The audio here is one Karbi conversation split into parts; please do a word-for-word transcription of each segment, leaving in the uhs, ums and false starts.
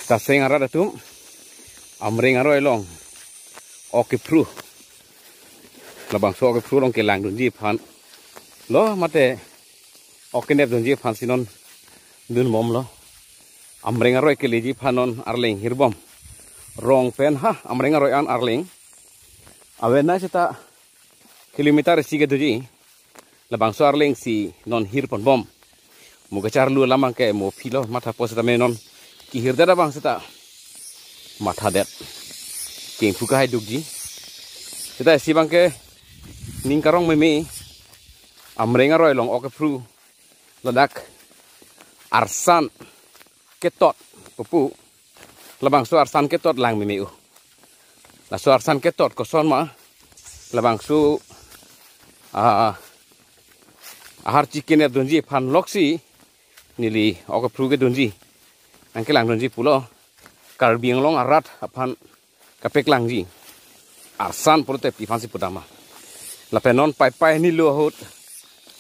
Taseng arat atum, Amreng aroi along ok kephru, labangso ok kephru along kelangdunji aphan lo mate ok kenepdunji aphan si non dunbomlo. Amreng aroi keleji aphan non Arleng hirbom. Rong pen ha Amreng aroi an Arleng avenue seta kilometer isi kedoji. Labangso Arleng si non hirponbom. Mo kacharlu alam abangke mo philo matha po seta me non kehirdet abang seta mathadet. Kengphu kahai dukji. Seta isi abangke ning karong meme, Amreng aroi along ok kephru ladak arsan ketot pupu. Labangso arsan ketot lang meme u. Laso arsan ketot koson ma, labangso, ah, ahar chicken dunji aphan loksi neli ok kephru kedunji, nangkelangdunji pulo. Karbi Anglong arat aphan kapeklangji. Arsan pulote pi aphan si pudam ma. Lapen non Paipai Nilu ahut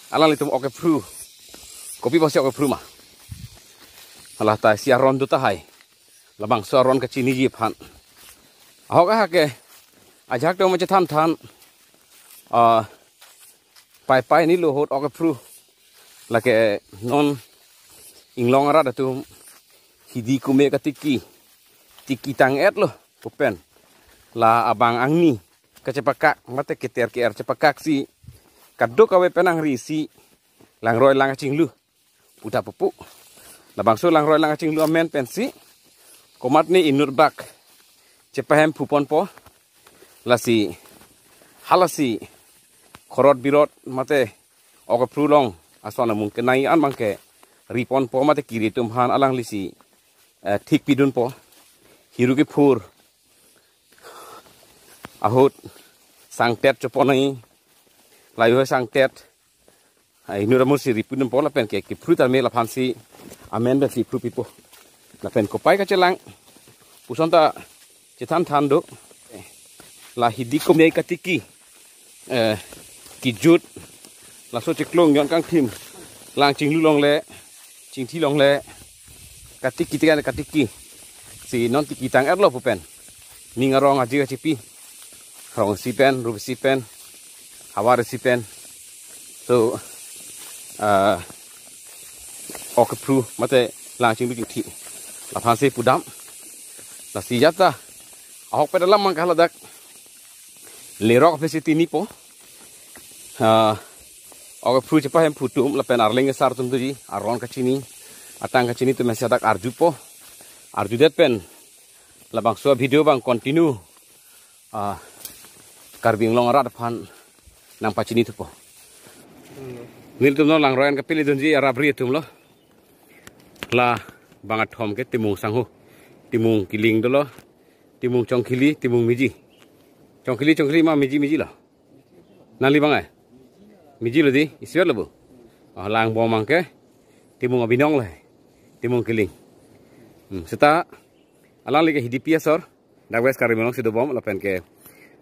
alanglitum ok kephru. Kopi apotsi ok kephru ma? Hala ta isi aron do tahai. Labangso aron kachiniji aphan. Ahok ahak ke ajahak tong chethan than. Ah, Paipai Nilu ahut ok kephru. Lake non Inglong arat atum hidi kume katiki, tiki tang-et lo pupen. La abang angni kachepakak mate keter ke-er chepakak si kadokave penangri si langroi lang kachinglu puta pupu. Labangso langroi lang kachinglu amen pensi komatne inut bak chepahemphuponpo. Lasi halasi khorot birot mate ok kephru along ason amung kenai an abangke riponpo mate kiri atum aphan alanglisi, eh, thik pidunpo. Hiru kephur ahut sangtet choponai, layu sangtet. Ai, inut amonit si ripidunpo lapen ke kephru tame laphansi amen pensi phru pipo. Lapen kopai kachelang puson ta chethan than do. La hidi kume katiki, eh, kijut, laso chiklong yon kangthim, lang chinglu longle, chingthi longle, katiki tikan katiki. Si non tiki tang-et lo pupen. Ning arong aji kachipi. Rong isi pen, rup isi pen, havar isi pen. So, ah, ok kephru mate lang chinglu chingthi laphansi pudam. Lasi jata ahok pen alam abangke haladak lerok aphi si tinipo. Ah, ok kephru chepahemphu atum lapen Arleng asar atum doji, aron kachini, atang kachini atum si hadak arjupo. Arjudet pen labangso video abang continue, ah, Karbi Anglong arat aphan nangpachinithupo. Nelitum non langroi an kapele dunji arap ri atum lo. La bang athom ke Timung sangho, Timung Kiling dolo, Timung Chongkhili, Timung Miji. Chongkhili, Chongkhili ma Miji, Miji lo. Nangli bang ai? Miji lo di, isivet lo bo. Oh, langbom abangke Timung Abinong le, Timung Kiling. Hmm, seta alangli ke hidipi asor, dak West Karbi Anglong si dobom, lapen ke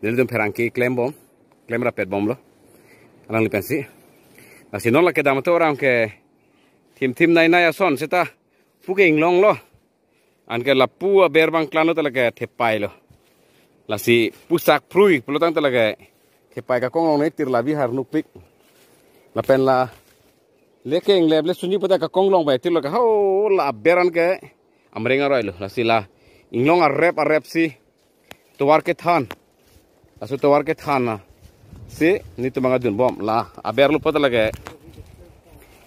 nelitum pherangke klembom, klem rapetbomlo alangli pensi. Lasi non la kedam atum orang ke thimthim nainai ason seta pu ke Inglong lo. Anke lapu aber abang klang lo ta lake Thepai lo. Lasi pusak phrui pulo tangte lake Thepai kakong longne tir la Bihar nukpik. Lapen la leke inglep le sunji puta kakong long bai tir lake ho la aber anke Amreng aroi lo. Lasi la Inglong arep arep si tovar kethan. Laso tovar kethan na si nelitum abang dunbom. La aber lo puta lake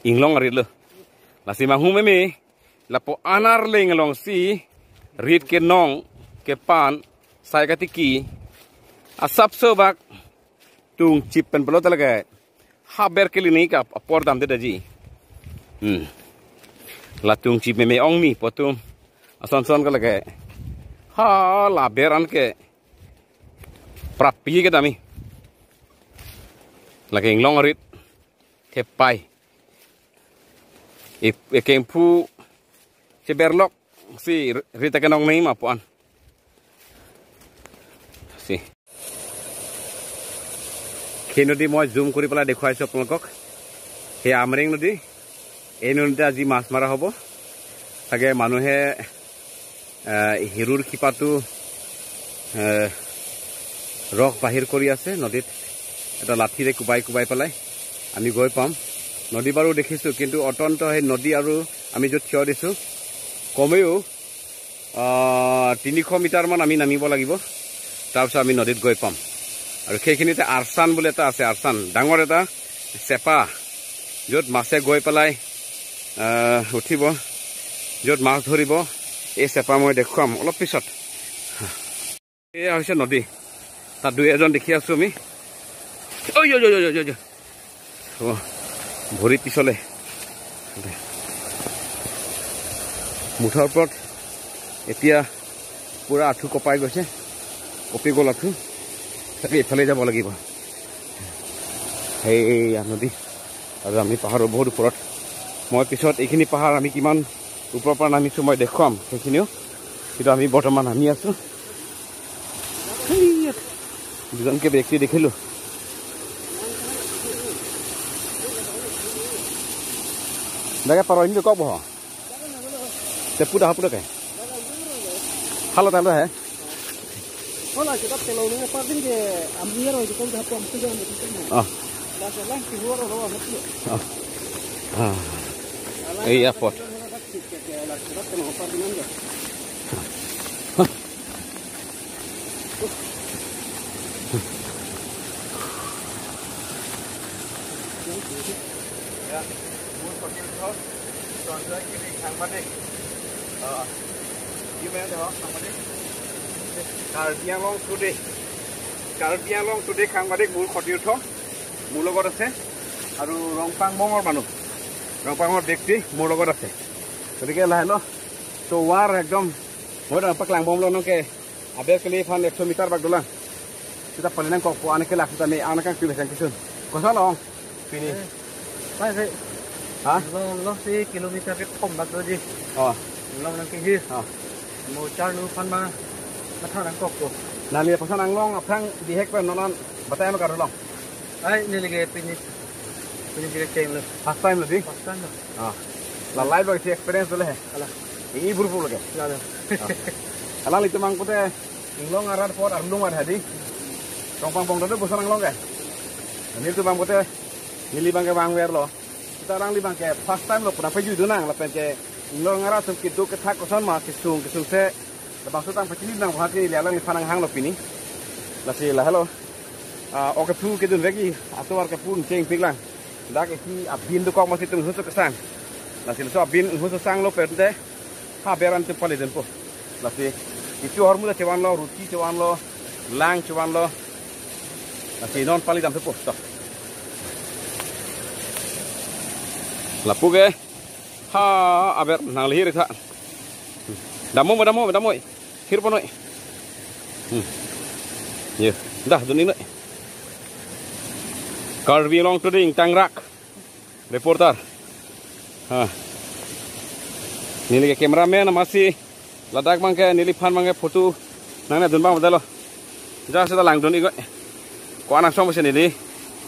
Inglong arit lo. Lasi manghumeme lapu-an Arleng alongsi rit kenong kepan sai katiki asapso bak tungchip pen pulo ta lake haber kelini ka apor damdedaji. Hmm. La tungchip meme ongni pu atum asonson ke lake ha la aber anke prapji kedam he. Lake Inglong arit Thepai. E, ekengphu cheberlok si rit akenong nei ma pu-an. Si. He nodi moi zoom kuri pala dekhuai so apnalok. He Amreng nodi. এই নদীতে আজি মাছ মাৰা হ'ব। চাগে মানুহে আহ, হিৰুৰ শিপাটো, আহ, ৰস বাহিৰ কৰি আছে নদীত। এটা লাঠিৰে কোবাই কোবাই পেলাই আমি গৈ পাম। নদী বাৰু দেখিছোঁ, কিন্তু অত্যন্ত সেই নদী আৰু আমি য'ত থিয় দিছোঁ, কমেও, আহ, তিনিশ মিটাৰমান আমি নামিব লাগিব। তাৰপিছত আমি নদীত গৈ পাম। আৰু সেইখিনিতে আৰচান বুলি এটা আছে, আৰচান, ডাঙৰ এটা চেপা, য'ত মাছে গৈ পেলাই, আহ, উঠিব, য'ত মাছ ধৰিব, এই চেপা মই দেখুৱাম অলপ পিছত। এয়া হৈছে নদী, তাত দুই এজন দেখি আছো আমি। ঐ, ঐ, ঐ, ঐ, ঐ, ঐ। অ, ভৰি পিছলে। মুঠৰ ওপৰত এতিয়া পুৰা আঁঠু কপাই গৈছে, কঁপি গ'ল আঁঠু। চাগে এইফালে যাব লাগিব। সেইয়া নদী। আৰু আমি পাহাৰৰ বহুত ওপৰত। মই পিছত এইখিনি পাহাৰ আমি কিমান ওপৰৰ পৰা নামিছো মই দেখুৱাম সেইখিনিও। কিন্তু আমি বৰ্তমান নামি আছো। সেইয়া দুজনকে ব্যক্তি দেখিলো। Daga paro ini kok boho? Tepu dah apa dah kai? Halo talo hai. Hola, kita telo ni apa din ke ambiar itu kau dah apa itu jangan betul kan? Oh. Dah salah keluar orang apa tu? Oh. Ah. Eh, airport. Karbi Anglong Today. Karbi Anglong Today সাংবাদিক মোৰ সতীৰ্থ মোৰ লগত আছে আৰু ৰংপাং মঙৰ মানুহ, ৰংপাঙৰ ব্যক্তি মোৰ লগত আছে। গতিকে লাহে লহ তো ৱাৰ একদম মই ৰংপাং lang bomlo nangke aber kali phan ekso meter bak dolang. Kita palinang kokpo anke lak kita ni anakang tu besang kisun. Kosa long pini. Pai pai. Ha? Long long si kilometer ke thom bak doji. Oh. Long nangkehir. Oh. Mo charlu phan ma matha nangkokpo. Nangli pasan anglong aphrang bihek pen non an batai ma karulong. Ai neli ke pini pini ke cheng lo. First time lo di? First time lo. Ah. La life lo isi experience lo he. Ala. Ini buru buru lagi. Ala. Ah. Alanglitum abang pute inglong arat apot arlung ar hadi. Rongpang pong tadu bosan anglong ke. Nelitum abang pute neli abang ke bang ver lo. Kita alangli abang ke first time lo pernah paju dunang lapen ke inglong arat atum keduk kethak koson ma kesung kesung se. Labangso tang pachini nang bahati neli alangliphan nanghanglo pini. Lasi lahelo. Ah, oke phu kedun vegi atovar ke pun cheng piklang. Dak isi abin dokok masi tung husu kesang. Lasi laso abin husu sanglo pente. Ha beran tu pali dunpo. Lasi itu hormu da chevanlo, ruti chevanlo, lang chevanlo. Lasi non pali dampo. To. Lapu ke. Ha, aber nanglihir tha. Damo, damo, damo. Hir ponoi. Hmm. Ye, dah dun inoi. Karbi Anglong Today ingtangrak. Reporter. Ha. Neli ke cameraman masi ladak abang ke neliphan abang ke photo nangne dun abang badalo. Ja seta langdun ikoi. Ko anak song masi neli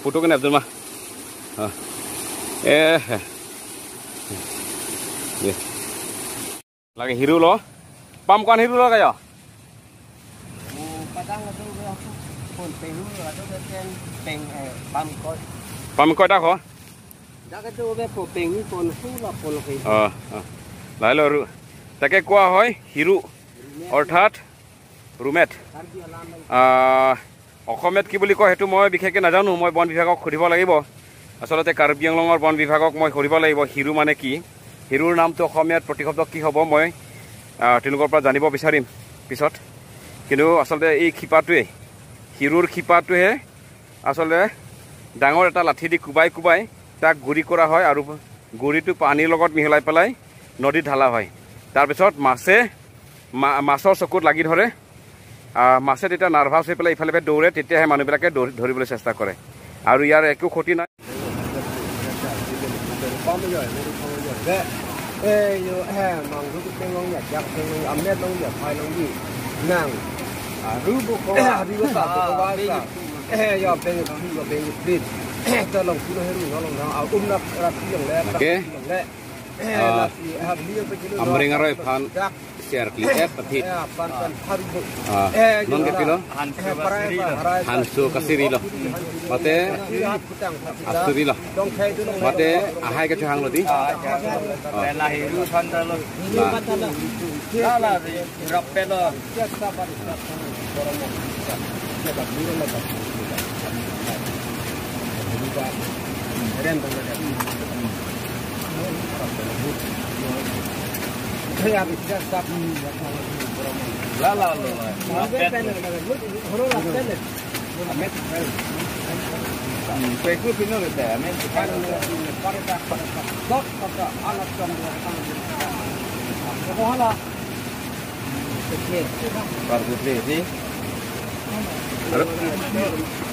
photo kenep dun ma. Ha. Eh. Eh. Ye. Lake hiru lo. Pam ko-an hiru lo kayo? Oh, kadang itu ya, pon penghu atau peng, peng, eh, pam koi. Pam koi dak ho? Dak itu be po penghu pon hu la pon ke. Oh, oh. Lahelo ru. Take kowa hoy hiru. Orthat rumet. Karbi alam. Ah, অসমীয়াত কি বুলি কয় সেইটো মই বিশেষকৈ নাজানো, মই বন বিভাগক সুধিব লাগিব। আচলতে কাৰ্বি আংলঙৰ বন বিভাগক মই সুধিব লাগিব হিৰু মানে কি, হিৰুৰ নামটো অসমীয়াত প্ৰতিশব্দ কি হ'ব, মই, আহ, তেওঁলোকৰ পৰা জানিব বিচাৰিম পিছত। কিন্তু আচলতে এই শিপাটোৱে, হিৰুৰ শিপাটোহে আচলতে ডাঙৰ এটা লাঠি দি কোবাই কোবাই তাক গুৰি কৰা হয় আৰু গুৰিটো পানীৰ লগত মিহলাই পেলাই নদীত ঢালা হয়। তাৰপিছত মাছে মা-, মাছৰ চকুত লাগি ধৰে। আহ, মাছে তেতিয়া নাৰ্ভাছ হৈ পেলাই ইফালে সিফালে দৌৰে, তেতিয়াহে মানুহবিলাকে দৌৰি, ধৰিবলৈ চেষ্টা কৰে। আৰু ইয়াৰ একো ক্ষতি নাই। Eh, yo, eh, mang ru kuteng long ya, jak teng long ya, amet long ya, phai long di, nang. Ah, ru bu ko, ah, ru bu ka, bu ko ba sa. Eh, yo, beng ru, yo, beng ru, please. Eh, ta long kulo heru, no long na, ah, um na, ra pi long le, ra pi long le. Eh, ah, la si, ah, li yo pe kilo, Amreng no, aroi phan. Jak. Share klik et pathit. Ah, non ke pilo? Hanso kasiri lo. Mate asuri lo. Mate ahai kachehang lo di. Ah, la hiru phan ta lo. La. La la di rap pe lo.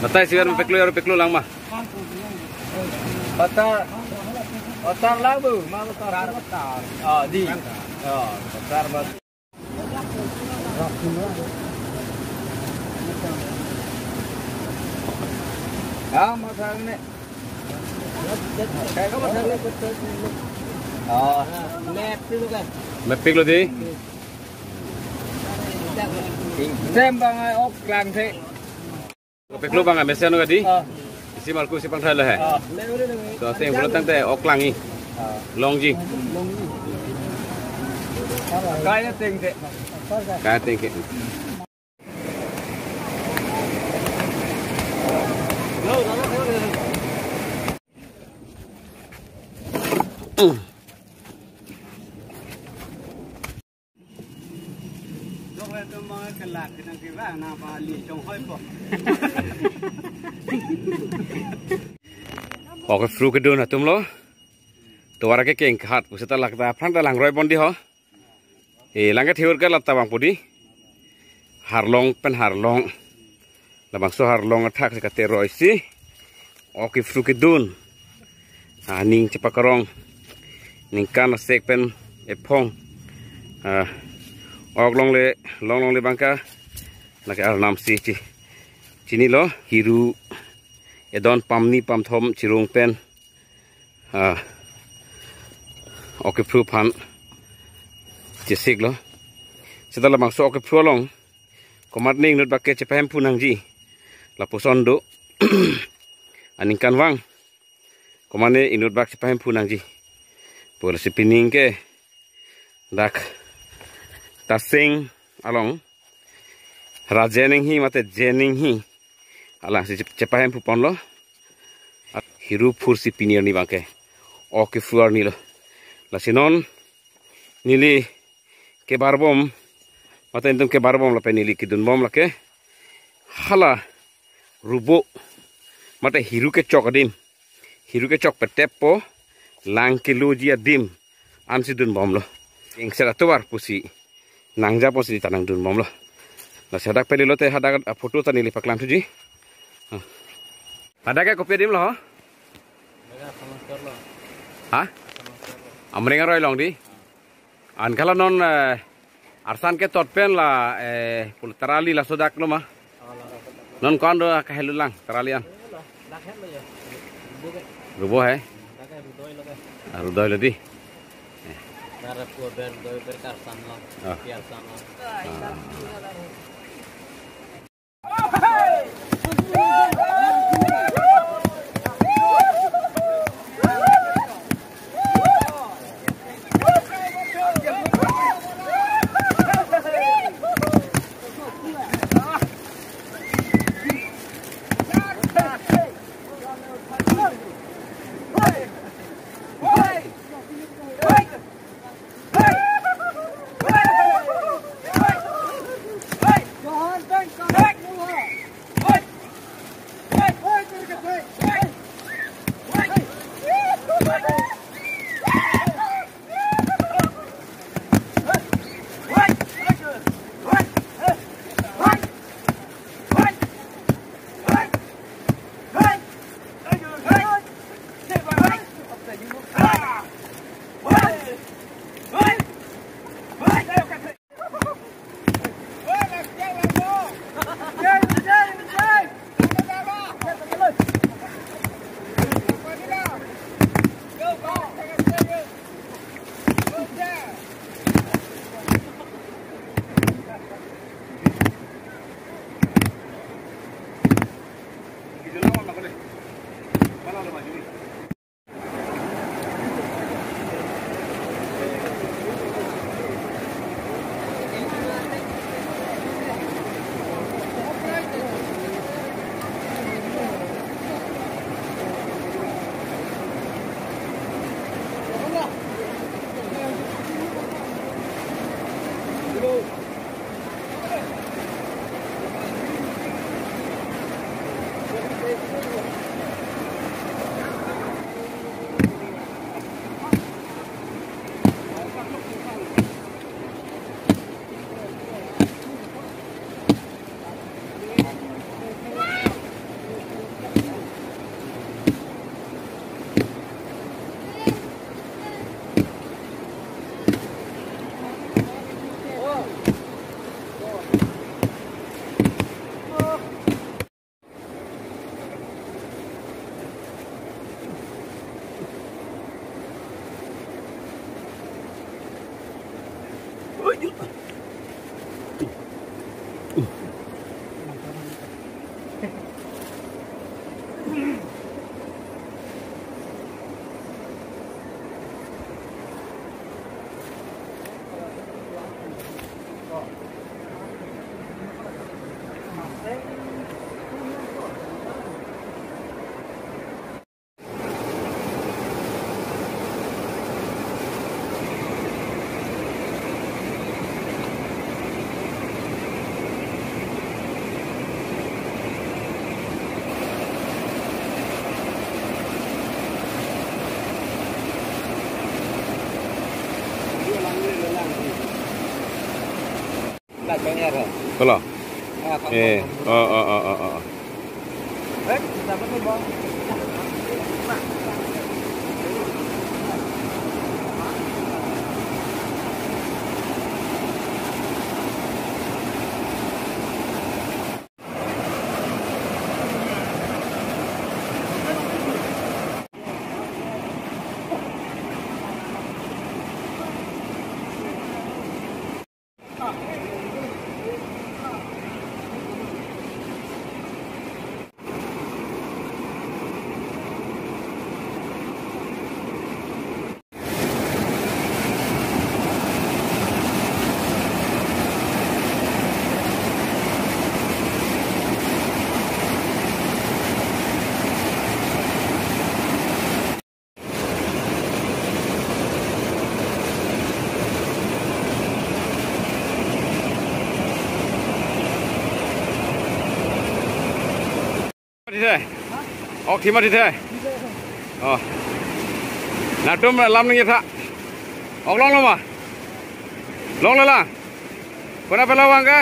Latai sigar mepeklo, aro peklo lang ma. Patar. Patar labu, ma patar. Oh, di. Oh, patar ma. Ya, ma sang ne. Oh. Mepeklo di. Sem bang ai ok lang the. Peklo bang mesen ka di. Ah. Isi malku si pangthai lo he. Ah. To ateng pulo tangte ok lang i. Ah. Longji. Kaya teng te. Kaya teng ke. Oke, fru kedun atum lo. Tovar ke keng khat, pusita lakta phrang ta langroi pon di ho. E, lang ke theur ke lata bang pudi. Harlong pen harlong. Labangso harlong athak si kateroi si. Oke, fru kedun. Ah, ning chepakarong. Ningkan asek pen ephong. Ah, ok longle, long longle bangka. Lake arnam si chi. Chinilo, hiru. Edon pamni pamthom chirung pen. Ah, oke, fru phan. Chesik lo. Seta labangso oke, fru along. Komat ne inut bak ke chepahemphu nangji. Lapuson do. Aningkan vang. Komat ne inut bak chepahemphu nangji. Pula si pining ke. Dak Tasing along. Rajening hi mate jening hi. Alang si chep-, chepahemphu ponlo. Hiru phur si pini arni bangke. Oke, fru arni lo. Lasi non. Neli kebar bom, mate intum kebar bom lapen neli kedun bom lake. Hala rubo, mate hiru kechok adim. Hiru kechok petep po, lang keloji adim. Ansi dun bomlo. Ingser atovar pusi. Nangja pusi ta nangdun bomlo. Lasi hadak pele lote hadak a photo ta neli paklang thuji. Ah. Hadak ke kopi adim lo? Ha? Amreng aroi long di? An kala non, eh, arsan ketot pen la, eh, pul tarali laso dak lo ma. Non ko-an do kahelo lang tarali an. Rubo he. Ah, rudoi lo di. Ah. Kolo. Eh, oh, oh, oh, oh, oh. Mati the? Ok thi mati the? Oh. Nangtum lam nangji tha. Ok longlo ma? Longlo la. Kona pela vang ke?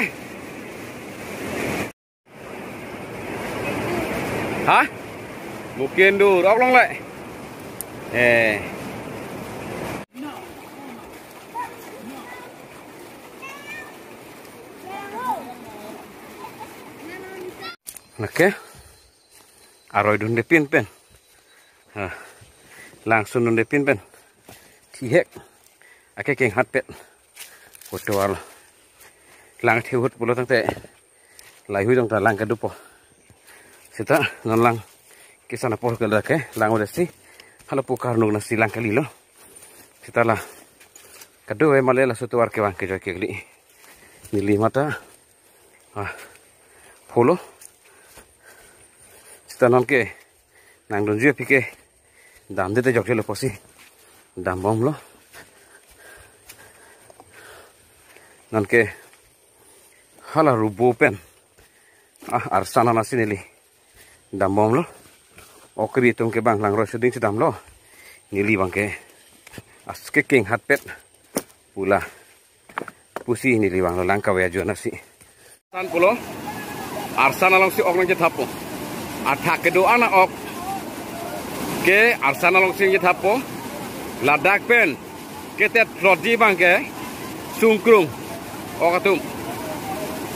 Ha? Mukin dur, ok longle. Eh. Lake. Aroi dunde pin pen. Ha. Langsun dunde pin pen. Thihek. Ake kenghatpet. Kotoal. Lang thehut pulo tangte. Lahei hui dong ta lang kedopo. Seta non lang kesan apor ke lake lang udah si. Hala pu karnuk nasi lang kalilo. Seta la. Kedo ave male laso tovar kevang kejoi kekli. Neli mata. Ah. Polo. Seta non ke. Nangdunji aphi ke damde te jokjelo pusi dambomlo. Non ke hala rubo pen. Ah, arsan anasi neli dambomlo. Ok kri atum ke bang langroi suding si damlo. Neli bang ke aske kenghatpet pula. Pusi neli vanglo lang kave ajo anasi. Arsan pulo. Arsan alongsi ok nangchethappo. Athak kedo-an a-ok ke arsan alongsi nangchethappo. Ladak pen ketet plotji bang ke sungkrung ok atum.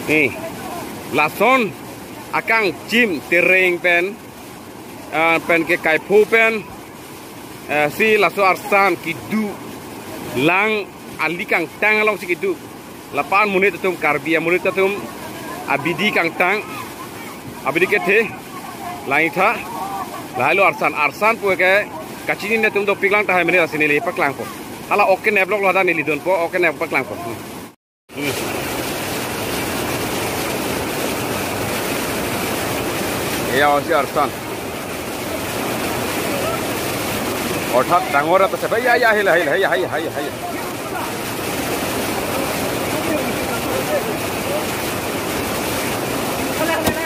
Eh. Lason akangchim tereng pen, ah, pen ke kaiphu pen, eh, si laso arsan kedo lang ali kangtang alongsi kedo. Lapu-an monit atum Karbi amonit atum abidi kangtang. Abidi kethe. Lang-ik tha. Lahelo arsan. Arsan pu ke kachinine atum dopik lang tahai mene lasi neli paklangpo. Hala ok kenep lok lo hadak neli dunpo. Ok kenep paklangpo. Hmm. Hmm. Eya osi arsan. Orthat dangor ato sepai ya ya hila hila hila hila hila hila.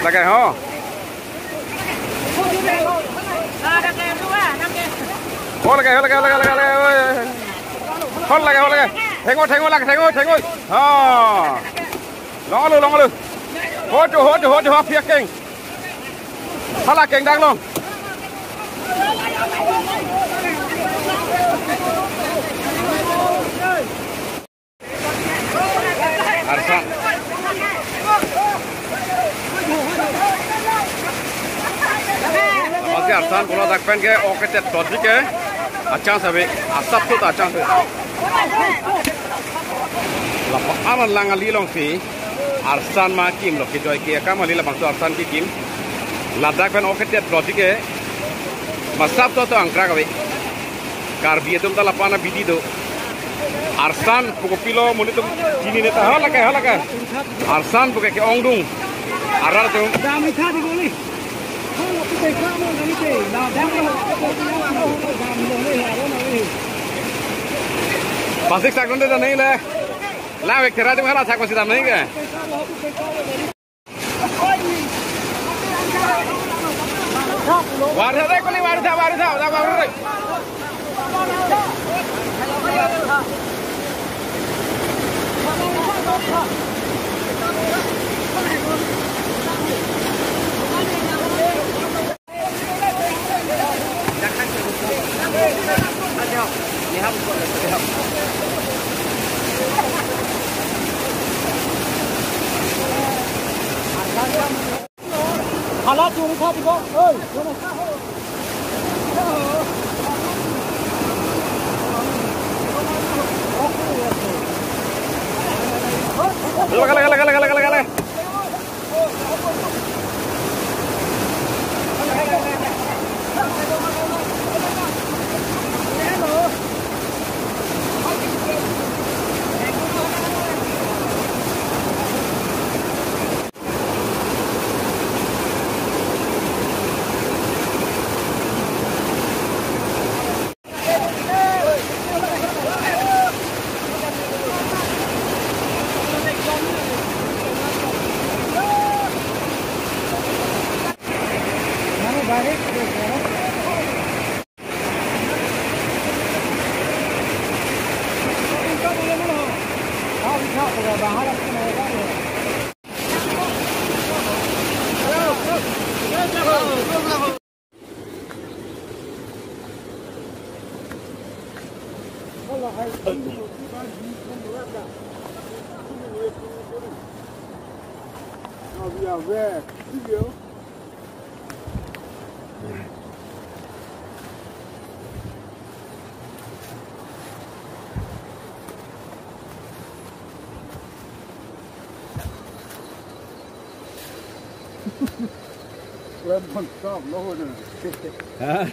Lake ho. Ho lake, ho lake, ho lake, ho lake, ho lake, oi. Ho lake, ho lake. Thengo, thengo lake, thengo, thengo. Ha. Longlo, longlo. Hotu, hotu, hotu, ha, pia keng. Hala keng dang long. Arsan. Oke, arsan pulo dak pen ke ok ketet plotji ke. Achang sabi, asap tu achang sabi. Lapu Aman lang ali alongsi arsan ma kimlo, kejoi ke akam ali labangso arsan kekim. Ladak pen oke tet lo tike. Masap to to angkrak ave. Karbi atum ta lapu-an abidi do. Arsan pu kopilo monit atum chinine ta, halake, halake. Arsan pu ke ke-ongdung. Arat atum. Pasik sakon de ta nai le. La vek thera atum hala sak pasi dam nai ke. Waru tha, kuli waru tha, waru tha, waru tha, waru tha. Hala churi tha dibo. Oi. Laka, laka, laka. Lemon stop, no, no. Ha?